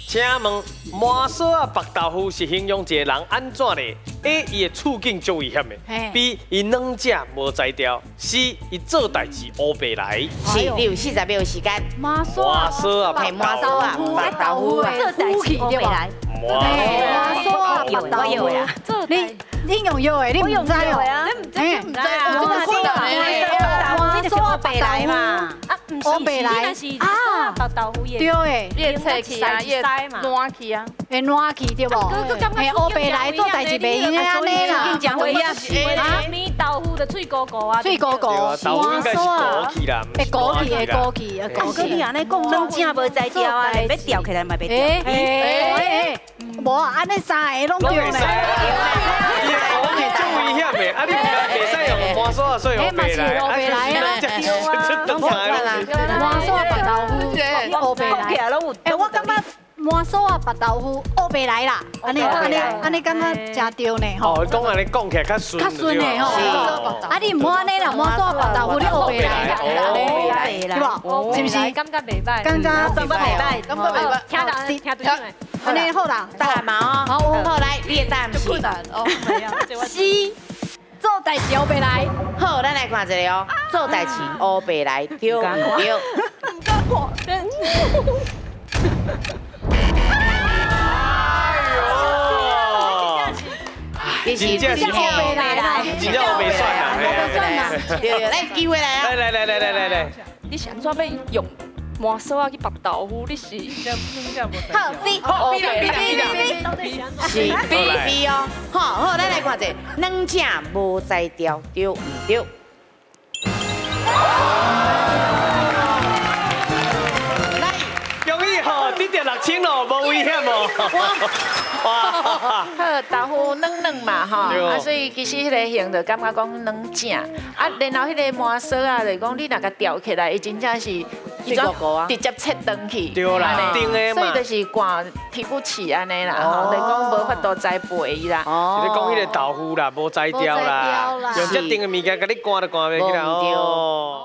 請問麻臊仔縛豆腐是形容一個人按怎咧？A 伊的處境足危險的，B 伊軟食無才調，C 伊做代誌烏白來。是，你有40秒時間。麻臊仔麻臊仔縛麻臊仔縛豆腐啊，做代誌烏白來。麻麻臊仔縛豆腐，你用藥的，你毋知哦？你毋知啊？我真的麻臊仔縛來嘛？啊，毋是，烏白來是啊，縛豆腐對的，伊會切去啊，伊會爛去啊，會爛去對無？嘿，烏白來做代誌袂用按呢啦。真會啊！米豆腐的脆糊糊啊，脆糊糊，豆腐應該是糊去啦，會糊去，會糊去，會糊去。你按呢講，軟食無才調啊，欲吊起來嘛袂掉。欸，無啊，按呢三个攏對呢。伊的糊去足危險的，啊你袂使用麻臊仔，所以烏白來，啊，麻臊仔縛豆腐，烏白來。欸，我感覺麻臊仔縛豆腐烏白來啦，按呢按呢按呢感覺誠對呢吼。哦，講按呢講起來較順。較順的吼。啊，你毋好按呢啦，麻臊仔縛豆腐你烏白來，對無？是毋是？感覺袂䆀。感覺感覺袂䆀，感覺袂䆀。聽到聽對沒？按呢好啦，答案嘛哦，好來，你的答案是 C，做代誌烏白來。好，咱來看一下哦，做代誌烏白來，對毋對？毋敢看。哎呦！真正是烏白來，真正烏白選啦，烏白選啦。對對，來機會來啊！來來來來來來來。你是按怎欲用麻臊仔去縛豆腐？你是？好 B，好 B 啦 B 啦 B 啦，是 B B 哦。好好，咱來看一下，軟食無才調，對毋對？來，恭喜吼，得著6000咯，無危險哦。哇！好，豆腐軟軟嘛吼，啊，所以其實彼个形就感覺講軟食，啊，然後彼个麻臊仔就是講你若共吊起來，伊真正是脆糊糊啊，直接切斷去，對啦，定的嘛，所以就是寒提不起按呢啦，吼，就是講無法度栽培伊啦。哦，是咧講彼个豆腐啦，無才調啦，用這定的物件共你寒都寒袂起來哦。